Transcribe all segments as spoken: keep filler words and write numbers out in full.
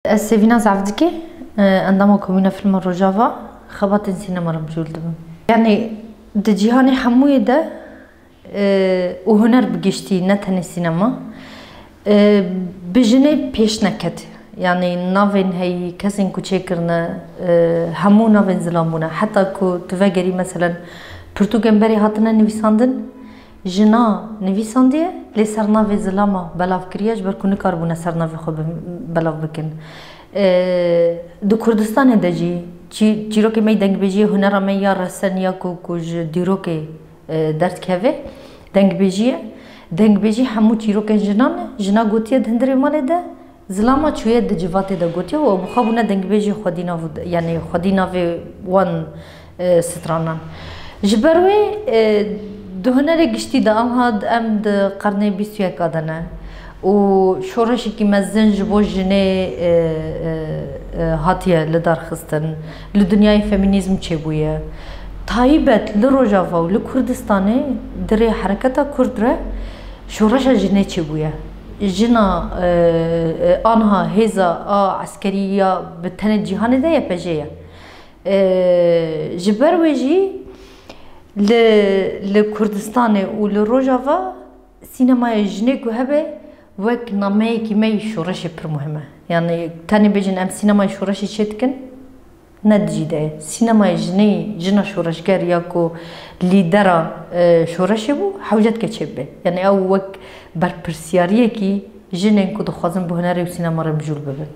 Ez Sevîna Zevdikê, e, endama Komîna Filma Rojava, xebatên sînema re mijûl dibim. Yanî di cîhanê hemûyê de, e, û huner bi giştî, ne tenê sînema, e, bi jinê pêş neket. Yanî navên heyî, kesên ku çêkirine, e, hemû navên zilam bûne. Heta ku tu vegerî, meselen, pirtûkên berê hatine nivîsandin, jina nivîsandiye, lê ser navê zilama belav kiriye, ji ber ku nikaribûne ser navê xwe bi-, belav bikin. E, di Kurdistanê de jî çî-, çîrokê me yê dengbêjiyê, hunera me ya resen ya ku, ku ji dîrokê, e, derdikeve, dengbêjî ye. Dengbêjî hemû çîrokên jinan e. Jina gotiye di hundirê malê de, zilama çûye di civatê de gotiye û ew bi xwe bûne dengbêjê xwedî nav û de-, yanî xwedî navê wan, e, stranan. Ji ber wê, e, di hunerê giştî de, anha em di qernê bîst û yeka de ne û şoreşekî mezin ji bo jinê, e, e, e, hatiye lidarxistin, li dinyayê femînîzm çêbûye. Taybet li Rojava û li Kurdistanê di rê hereketa Kurd re şoreşa jinê çêbûye. Jina, e, e, anha hêza a eskerî ya bi tenê cîhanê de Y P J ye. E, ji ber wê jî li, li Kurdistanê û li Rojava sînemaya jinê ku hebe wek nameyekî me yî şoreşê pir muhim e. Yanî tenê bêjin em sînemaya şoreşê çêdikin, ne di cî de ye. Sînemaya jinê, jina şoreşger ya ku lîdera, e, şoreşê bû, hewce dike çêbibe. Yanî ew wek berpirsiyariyekî jinên ku dixwazin bi hunerê û sînema re mijûl bibin.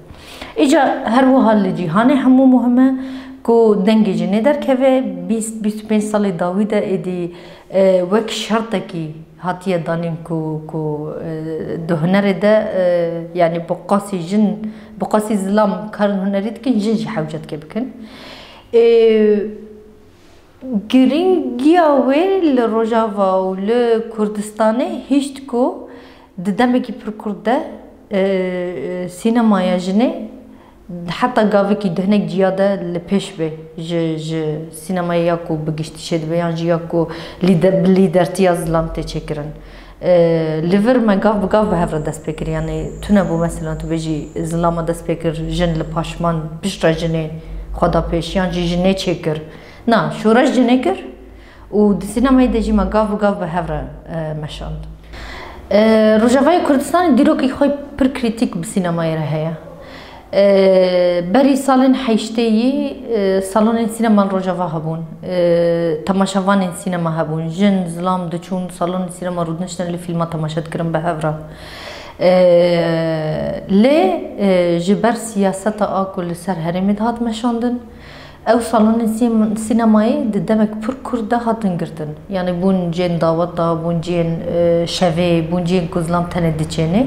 Îca her wiha li cîhanê hemû muhim e ku dengê jinê derkeve. Bîst, bîst û pênc salê dawî de êdî, e, wek şertekî hatiye danîn ku, ku, e, di hunerê de, e, yanî bi qasî jin, bi qasî zilam karin hunerî dikin, jin jî hewce dike bikin. E, Girîngiya wê li Rojava û li Kurdistanê hişt ku di demekî pir kurt de, e, e, sînemaya jinê heta gavekî di hinek ciya de li pêş be ji, ji sînemaya ya ku bi giştî çêdibe yan jî ya ku lîde-, bi lîdertiya zilam tê çêkirin. E, li vir me gav bi gav bi hev re dest pê kir. Yanî tune bû, mesela tu bêjî zilama dest pê kir, jin li paşman piştre jinê xwe da pêş yan jî jinê çêkir. Na, şoreş jinê kir û di sînemayê de jî me gav bi gav bi hev re, e, meşand. E, Rojavayê Kurdistanê dîrokî xwe pir krîtîk bi sînemayê re heye. E, berî salên heştêyî, e, salonên sînema li Rojava hebûn, e, temaşevanên sînema hebûn. Jin, zilam diçûn salonên sînema rûdiniştin li fîlma temaşe dikirin bi hev re. E, lê, e, ji ber siyaseta a ku li ser herêmê dihat meşandin, ew salonên sî-, sînemayê di demek pir kurt de hatin girtin. Yanî bûn cihên daweta, bûn cihên, e, şevê, bûn cihên ku zilam tenê diçênê.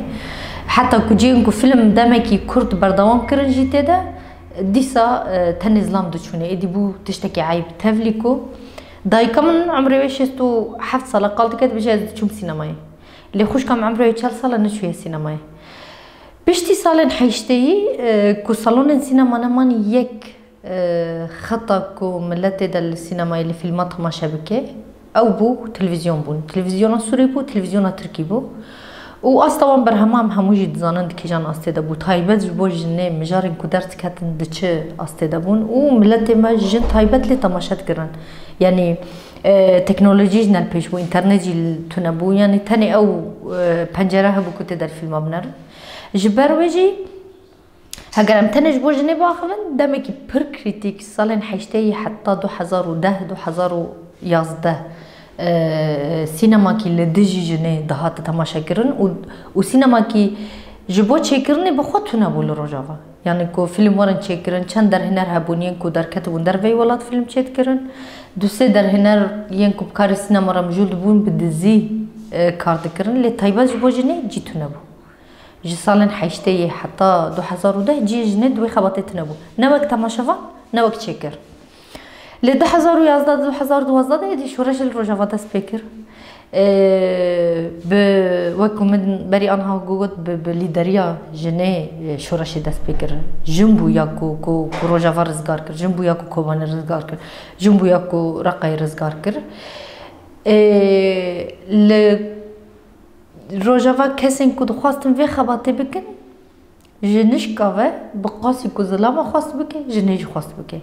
Heta ku cihên ku fîlm demekî kurt berdewam kirin jî tê de, dîsa, e, tenê zilam diçûnê. Êdî bû tiştekî eyb. Tevlî ku dayika min umrê wê şêst û heft sal e, qal dike dibêje ez diçûm sînemayê. Lê xwişka min umrê wê çel sal e, neçûye sînemayê. Piştî salên heştêyî, e, ku salonên sînema neman yek, e, xeta ku miletê de li sînemayê, li fîlma temaşe bike, ew bû televîzyon bûn. Televîzyona Sûrî bû, televîzyona Tirkî bû. Û asta wan berhema em hemû jî dizanin di kîjan astê de bû. Taybet ji bo jinê, mijarên ku derdiketin di çi astê de bûn. Û miletê me jin taybet lê temaşe dikirin. Yanî, e, teknolojî jî ne li pêş bû, înternet jî tune bû. Yanî tenê ew, e, pencere hebû ku tê der fîlma binerin. Ji ber wê jî Heger em tenê ji bo jinê biaxivin, demekî pir krîtîk, salên heştêyî heta du hezar û deh, du hezar û yazdeh, e, sînemakî li dijî jinê dihate temaşekirin û, û sînemakî ji bo çêkirinê bi xwe tune bû li Rojava. Yanî ku fîlm werin çêkirin, çend derhêner hebûn yên ku derketibûn derveyî welat fîlm çêdikirin. Du sê derhêner yên ku bi karê sînema re mijûl dibûn bi dizî, e, kar dikirin. Lê taybet ji bo jinê cî tune bû. Ji salên heştêyê heta du hezar û deh cihê jinê di wê xebatê tune bû. Ne wek temaşevan, ne wek çêkir. Lê du hezar û yazdeh, du hezar û duwazdeh de êdî şoreşê li Rojava dest pê kir. Ê, bi, wek ku min berî anha got, bi, bi lîderiya jinê, ê, şoreşê dest pê kir. Jin bû ya ku, ku, ku Rojava rizgar kir, jin bû ya ku Kobanê rizgar kir, jin bû ya ku Reqayê rizgar kir. Ê, li Rojava kesên ku dixwastin vê xebatê bikin, Ji nişka ve bi qasî ku zilama xwest bike, jinê jî xwest bike.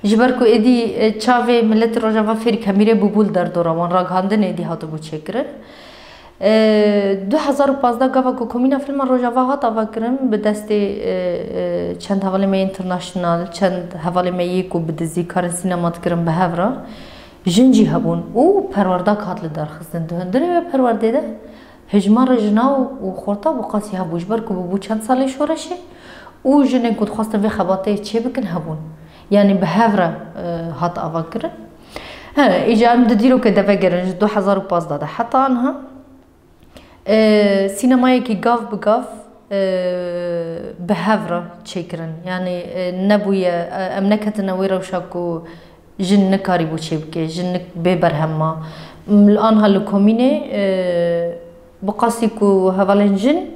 Ji ber ku êdî, e, çavê miletê Rojava fêrî kemîrê bûbû li derdora wan, ragihandin êdî hatibû çêkirin. E, du hezar û pazdeh gava ku Komîna Filma Rojava hat avakirin, bi destê, e, e, çend hevalê me yê international, çend hevalê me yê ku bi dizî karên sînema dikirin bi hev re, jin jî hebûn û perwerdak hat li derxistin. Di hundirê wê perwerdê de hejmara jina û, û xorta bi qasî hebû, ji ber ku bûbû çend salê şoreşê û jinên ku dixwestin vê xebateyê çêbikin hebûn. Yanî bi hev re, e, hat avakirin. He, îca em di dîrokê de vegerin ji du hezar û pazdeh de heta niha, e, sînemayekî gav bi gav, e, bi hev re çêkirin. Yanî, e, nebûye, e, em neketine wê rewşa ku jin nikarîbû çêbike, jin nik-, bê berhem ma. M-, li anha li komînê, e, bi qasî ku hevalên jin,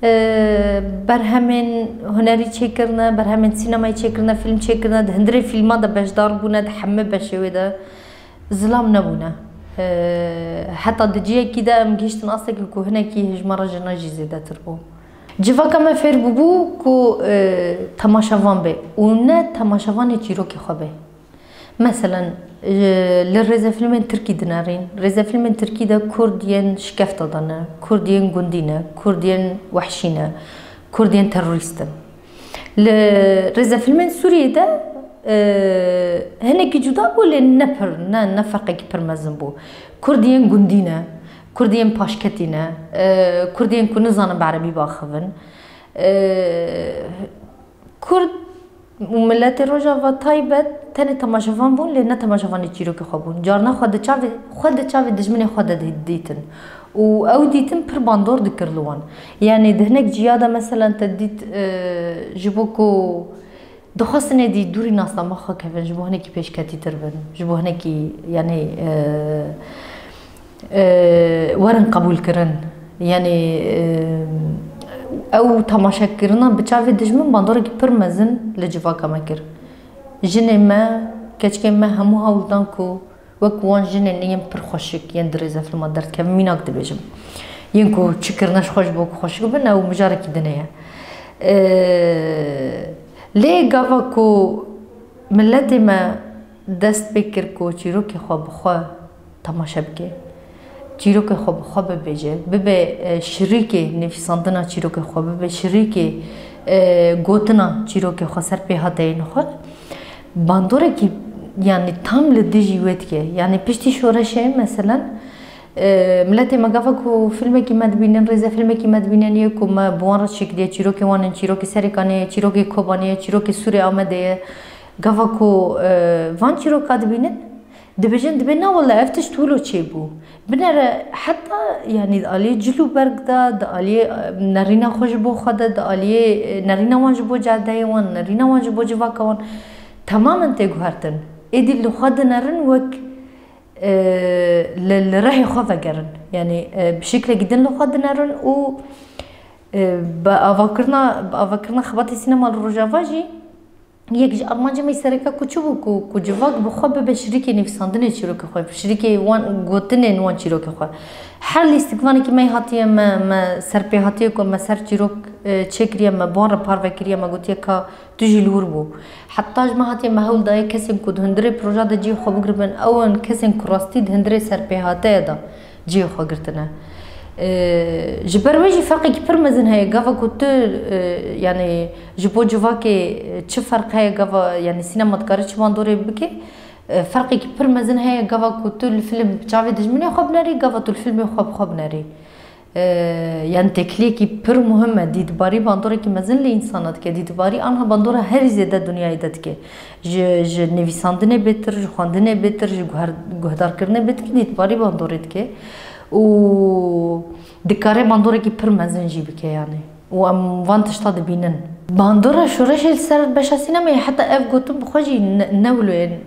e, berhemên hunerî çêkirine, berhemên sînemayê çêkirine, fîlm çêkirine, di hundirê fîlma de beşdar bûne, di hemî beşê wê de zilam nebûne. E, heta di cihekî de em gihîştin astekî ku hinekî hejmara jinan jî zêdetir bû. Civaka me fêr bûbû ku, e, temaşevan be û ne temaşevanê çîrokê xwe be. Meselen, e, li rêzefîlmên tirkî dinerîn. Rêzefîlmên tirkî de kurd yên şikefta de ne, kurd yên gundî ne, kurd yên wehşî ne, kurd yên terorîst in. Li rêzefîlmên Sûriyê de, e, hinekî cuda bû, lê ne pir, ne, ne ferqekî pir mezin bû. Kurd yên gundî ne, kurd yên paşketî ne, e, kurd yên ku nizanin bi erebî biaxivin. E, Kurd û miletê Rojava taybet tenê temaşevan bûn, lê ne temaşevanê çîrokê xwe bûn. Carna xwe di çavê, xwe di çavê dijminê xwe de dî-, dîtin. Û ew dîtin pir bandor dikir li wan. Yanî di hinek ciya de meselen te dît, e, ji bo ku dixwestin êdî dûrî nasnama xwe kevin, ji bo hinekî pêşketîtir bin, ji bo hinekî, yanî, e, e, werin qebûlkirin. Yanî, e, ew temaşekirina bi çavê dijmin bandorekî pir mezin li civaka me kir. Jinê me, keçikên me hemû hewl dan ku wek wan jinên yên pir xweşik yên di rêzefîlma derdikevin, mînak dibêjim. Yên ku çi kirine ji xwe ji bo ku xweşik bin, ew mijarekî din e. E, lê gava ku miletê me dest pê kir ku çîrokê xwe bi xwe temaşe bike. Çîrokê xwe bi xwe bibêje, bibe, e, şirîkê nivîsandina çîrokê xwe, bibe şirîkê, e, gotina çîrokê xwe, serpêhateyên xwe. Bandorekî, yanî tam li dijî wê dike. Yanî piştî şoreşê, meselen, e, miletê me gava ku fîlmekî me dibînin, rêzefîlmekî me dibînin, yê ku me bi wan re çêkiriye, çîrokê wan in, çîrokê Serêkanê ye, çîrokê Kobanê ye, çîrokê Sûrê Amedê ye. Gava ku, e, van çîroka dibînin, dibêjin, dibê, na wele ev tişt wilo çêbû. Binere heta, yanî di aliyê cil û berg de, di aliyê, e, nerîna xwe ji bo xwe de, di aliyê, e, nerîna wan ji bo cadeyê wan, nerîna wan ji bo civaka wan, temamen tê guhertin. Êdî li xwe dinerin wek, e, li, li rihê xwe vegerin. Yanî, e, bi şiklekî din li xwe dinerin û, e, bi avakirina, bi avakirina xebatê sînema li Rojava jî, yek ji armancê me sereke ku çi bû ku, ku civak bi xwe bibe şirîkê nivîsandinê çîrokê xwe, şirîkê wan gotinên wan çîrokê xwe. Her lîstikvanekî me hatiye me, me serpêhatiyê ku me ser çîrok, e, çêkiriye, me bi wan re parve kiriye, me gotiye ka tu jî li wir bû. Heta ji me hatiye me hewl daye kesên ku di hundirê proja de cihê xwe bigiribin, ew in kesên ku rastî di hundirê serpêhateye de cihê xwe girtine. Ee, ji ber wê jî ferqekî pir mezin heye. Gava ku tu, e, yanî ji bo civakê, e, çi ferq heye, gava, yanî sînema dikare çi bandorê bike? E, ferqekî pir mezin heye gava ku tu li fîlm çavê dijminê xwe binerî, gava tu li fîlmê xwe bi xwe binerî. E, yanî têkiliyekî pir muhim e. Dîtbarî bandorekî mezin li însana dike. Dîtbarî anha bandora herî zêde dinyayê de dike. Ji, ji nivîsandinê bêtir, ji xwendinê bêtir, ji guher-, guhdarkirinê bêtir dîtbarî bandorê dike û dikare bandorekî pir mezin jî bike yanî. Û em van tişta dibînin. Bandora şoreşê li ser beşa sînemeyê, heta ev gotin bi xwe jî ne, ne wilo ye.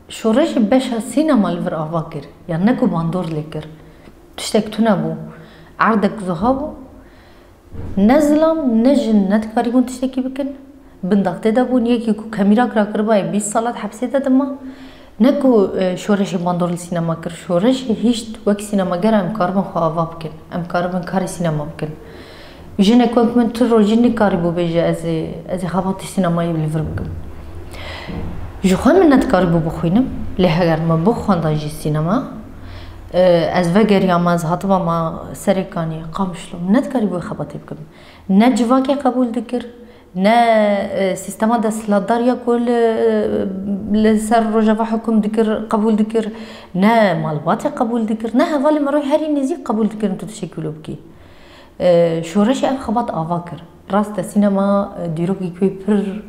Şoreşê beşa sînema li vir ava kir. Yan ne ku bandor lê kir. Tiştek tune bû. Erdek zuha bû. Ne zilam, ne jin nedikarîbûn tiştekî bikin. Bindaxtê de bûn, yekî ku kemîrak rakiribayê bîst salat hepsê de dima. Ne ku, e, şoreşê bandor li sînema kir. Şoreşê hişt wek sînemagera em karibin xwe ava bikin. Em karibin karê sînema bikin. Jinek wek min tu rojî nikarîbû bêje ez ê, ez ê xebatê sînemayê li vir bikim. Ji xwe min nedikarîbû bixwînim, lê heger min bixwenda jî sînema, e, ez vegeriyama, ez hatibama Serêkaniyê, Qamişlo, min nedikarîbû xebatê bikim. Ne civakê qebûl dikir, ne, e, sîstema desthilatdariya ku li, li ser Rojava hukm dikir, qebûl dikir, ne malbatê qebûl dikir, ne hevalê me rûyê herî nêzîk qebûl dikirin tu tiştekî wilo bikî. E, şoreşê ev xebat ava kir. Rast e, sînema, e, dîrokekî wê pir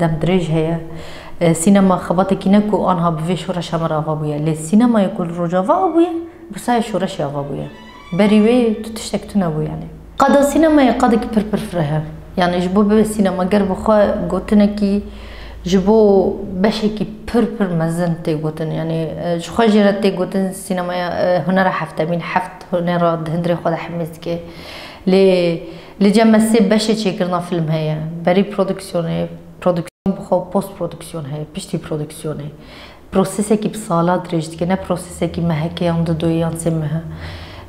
demdirêj heye. E, sînema xebatekî ne ku anha bi vê şoreşa me re ava bûye. Lê sînemayê ku li Rojava abûye, bi saya şoreşê ava bûye. Berî wê tu tiştek tune bû yani. Qada sînemayê qadekî pir pir fireh e. Yani ji bo bibe sînemager bi xwe gotinekî ji bo beşekî pir pir mezin tê gotin. Yani, e, ji xwe jê re tê gotin sînemaya, e, hunera heftemîn, heft hunera di hundirê xwe de hemêz dike. Lê li cem me sê beşê çêkirina fîlm heye. Berî prodüksiyonê, prodüksiyon bi xwe, post prodüksiyon heye, piştî prodüksiyonê. Prosesekî bi sala dirêj dike, ne prosesekî meheke yan didoyê yan sê mehe.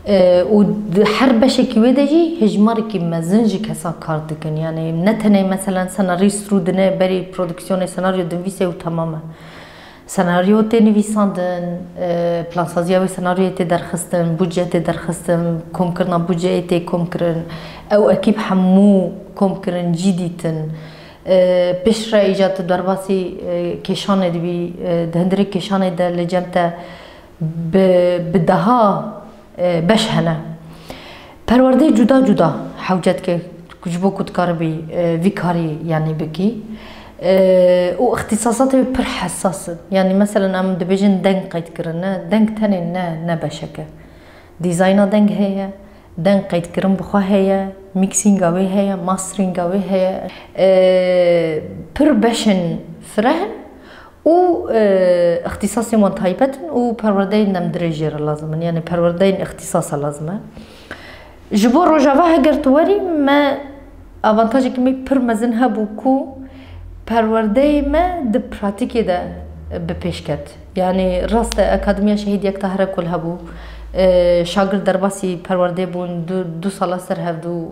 E, û di her beşekî wê de jî hejmarekî mezin ji kesan kar dikin. Yani ne tenê meselen senarist rûdine berî prodüksiyonê senaryo dinivîse û temam e. Senaryo tê nivîsandin, e, plansaziya wê senaryoyê tê derxistin, budce tê derxistin, komkirina budceyê tê komkirin. Ew ekîb hemû komkirin, cî dîtin. E, piştre îca tu derbasî, e, kêşanê dibî, e, di hundirê kêşanê de li cem te bi, bi deha, e, beş hene. Perwerdeyê cuda cuda hewce dike ji bo ku dikaribî, e, vî karî yanî bikî. E, û îxtîsasatê wê pir hesas in. Yanî meselen em dibêjin deng qeydkirin, ne, deng tenê ne, ne beşek e. Dîzayna deng heye, deng qeydkirin bi xwe heye, mîksînga wê heye, masteringa wê heye. E, pir beşên fireh in û, e, îxtîsasên wan taybet in û perwerdeyên demdirêj jê re lazim in. Yani perwerdeyên îxtîsasa lazim e. Ji bo Rojava heger tu werî, me avantajekî me pir mezin hebû ku perwerdeyê me di pratîkê de bi pêş ket. Yani rast e, Akademiya Şehîd Yekta Herekol hebû. E, şagird derbasî perwerdê bûn, du, du sala ser hevdû,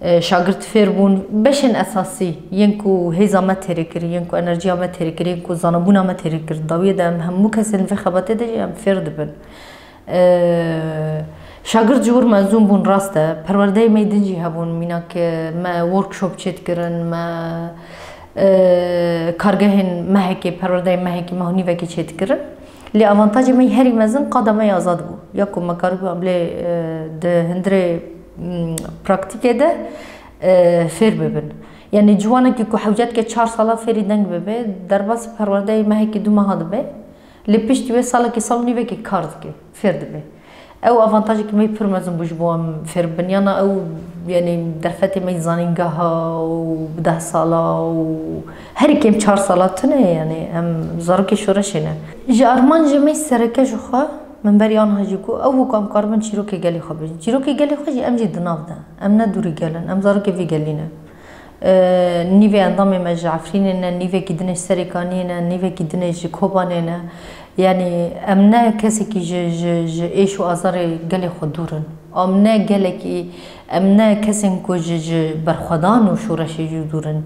e, e, şagird fêr bûn. Beşên esasî yên ku hêza me têrê kir, yên ku enerjiya me têrê kir, yên ku zanabûna me têrê kir, dawiyê de em hemû kesên vê xebatê de jî em fêr dibin. E, şagird ji wir mezûn bûn, rast e. Perwerdeyê me din jî hebûn, mînak, e, me workshop çêdikirin, me, e, kargehên mehekê, perwerdeyên mehekê me nîvekê çêdikirin. Lê avantajê me herî mezin qada me azad bû. Ya ku me karibû em lê, e, di hundirê, m, praktîkê de, e, fêr bibin. Yani ciwanekî ku hewce dike çar sala fêrî deng bibe, derbasî perwerdeyê mehekî du meha dibe. Lê piştî wê salekî, sal û nîvekî kar dike, fêr dibe. Ew avantajekî me pir mezin bû ji bo em fêr bibin. Yana ew, yani derfetê me zanîngeha û bi deh sala û herî kêm çar sala tune, yani em zarokê şoreşê ne. Ji armancê me sereke ji xwe, min berî anha jî got, ew ku em karibin çîrokê gelê xwe bêjin. Çîrokê gelê xwe jî em jî di nav de. Em ne dûrî gel in, em zarokê vî gelî ne. E, nîvê endamê me ji Efrînê ne, nîvekî dinê ji Serêkaniyê ne, nîvekî dinê ji Kobanê ne. Yanî em ne kesekî ji, ji, ji êş û azarê gelê xwe dûr in. Em ne gelekî, em ne kesên ku ji, ji berxwedan û şoreşê jî dûr in.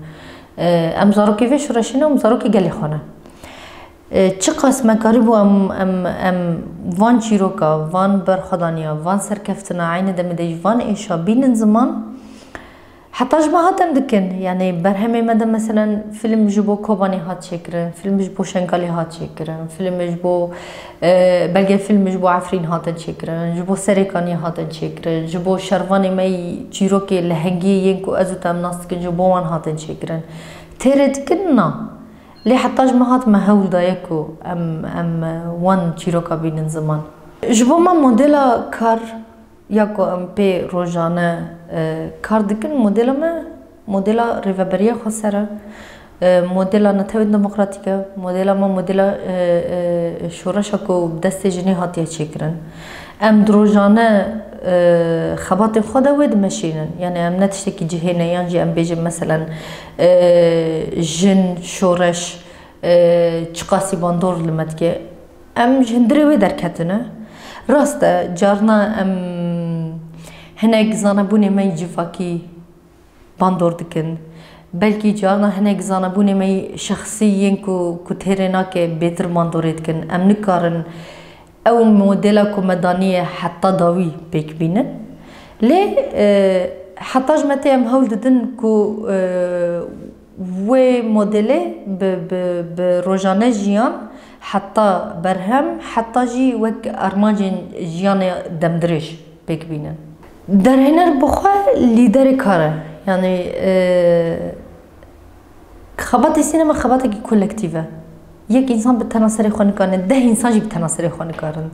E, em zarokê vê şoreşê ne, em zarokê gelê xwe ne. E, çiqas me karîbû em, em, em van çîroka, van berxwedaniya, van serkeftina, eynî demê de jî van êşa bînin ziman, heta ji me hatin dikin. Yanî berhemê me de meselen fîlm ji bo Kobanê hat çêkirin, fîlm ji bo Şengalê hat çêkirin, fîlm ji bo, e, belgefîlm ji bo Efrîn hatin çêkirin, ji bo Serêkaniyê hatin çêkirin, ji bo şervanê me yî çîrokê lehengî yên ku ez û te em nas dikin ji bo wan hatin çêkirin. Têrê dikin na. Lê heta ji me hat me hewl daye ku em, em wan çîroka bînin ziman. Ji bo me modela kar ya ku em pê rojane, e, kar dikin, modela me modela rêveberiya xweser e, e, modela netewên demokratîk e, modela me modela, e, e, şoreşa ku bi destê jinê hatiye çêkirin. Em di rojane, e, xebatên xwe de wê dimeşînin. Yani em ne tiştekî cihê ne, yan jî em bêjin meselen, e, jin, şoreş, e, çiqasî bandor li me dike. Em ji hundirê wê derketine. Rast e, carna em Hinek zanebûnê me yî civakî bandor dikin. Belkî carna hinek zanebûnê me yî şexsî yên ku, ku têrê nake bêtir bandorê dikin. Em nikarin ew modela ku me daniye heta dawî pêk bînin. Lê, e, heta ji me tê em hewl didin ku, e, wê modelê bi, bi, bi rojane jiyan heta berhem, heta jî wek armancên jiyanê demdirêj pêk bînin. Derhêner bi xwe lîderê kar e. Yanî, e, xebatê sînema xebatekî kolektîv e. Yek însan bi tena serê xwe nikarin, deh însan jî bi tena serê xwe nikarin.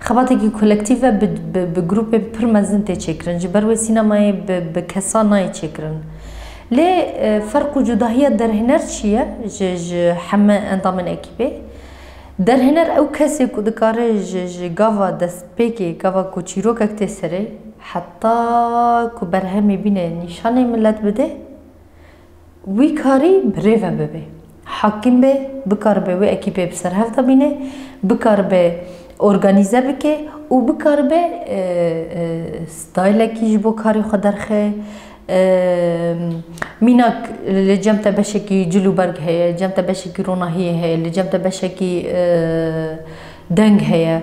Xebatekî kolektîv e, bi, bi, bi grûpên pir mezin tê çêkirin. Ji ber wê sînemayê bi, bi kesa nayê çêkirin. Lê, e, ferq û cudahiya derhêner çi ye ji, ji heme endamên ekîpê? Derhêner ew kesê ku dikare ji, ji gava destpêkê, gava ku çîrokek tê serê, heta ku berhemê bîne nîşanê milet bide, wî karî bi rê ve bibe. Hakîm be, bikaribe wê ekîpê bi ser hev de bîne, bikaribe organîze bike û bikaribe, e, e, stylekî ji bo karê xwe derxe. E, mînak li cem te beşekî cil û berg heye, li cem te beşekî ronahiyê heye, li cem te beşekî, e, deng heye.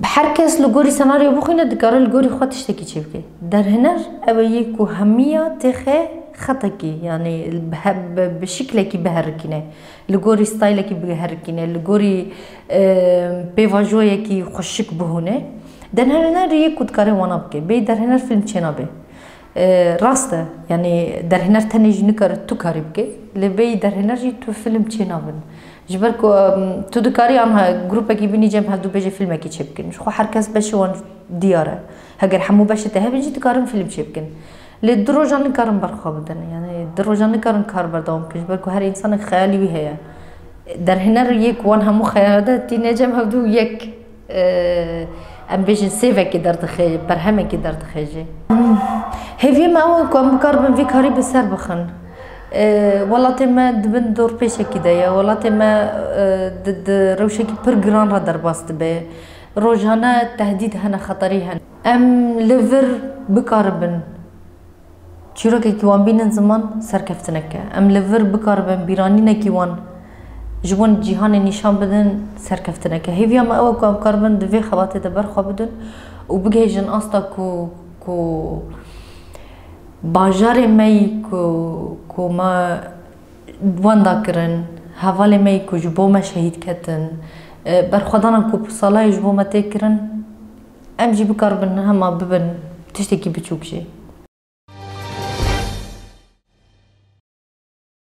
Her kes li gorî senaryo bixwîne, dikare li gorî xwe tiştekî çêbike. Derhêner ew e yê ku hemiya têxe xetekî, yanî bi he-, bi, bi şiklekî biherikîne, li gorî stylekî biherikîne, li gorî, e, pêvajoyekî xweşik bihûne. Derhêner yê ku dikare wana bike. Bê derhêner fîlm çênabe. E, rast e, yanî derhêner tenê jî nikare tu karî bike, lê bêyî derhêner jî tu fîlm çênabin. Ji ber ku, em, tu dikarî anha grûpekî bînî cem hevdû bêje fîlmekî çêbikin. Ji xwe her kes beşê wan diyar e. Heger hemû beşê te hebin jî dikarin fîlm çêbikin. Lê du rojan nikarin berxwe bidin. Yanî du rojan nikarin kar berdewam bikin. Ji ber ku her însanek xeyalî wî heye. Derhêner yê ku wan hemû xeyala de tîne cem hevdû yek, e, em bêjin sêvekê derdixe, berhemekê derdixe jî. Hêviyê me ew e ku em bikaribin vî karî bi ser bixin. E, welatê me di bin dorpêçekî de ye. Welatê me, e, di, di rewşekî pir giran re derbas dibe. Rojane tehdîd hene, xeterî hene. Em li vir bikaribin çîrokekî wan bînin ziman, serkeftinek e. Em li vir bikaribin bîranînekî wan ji bo cîhanê nîşan bidin, serkeftinek e. Hêviya me ew e ku em bikaribin di vê xebatê de berxwe bidin û bigihêjin asta ku, ku bajarê me yî ku, ku me wenda kirin, hevalê me yî ku ji bo me şehîd ketin, e, berxwedana ku bi salayê ji bo me tê kirin, em jî bikaribin hema bibin tiştekî biçûk jî.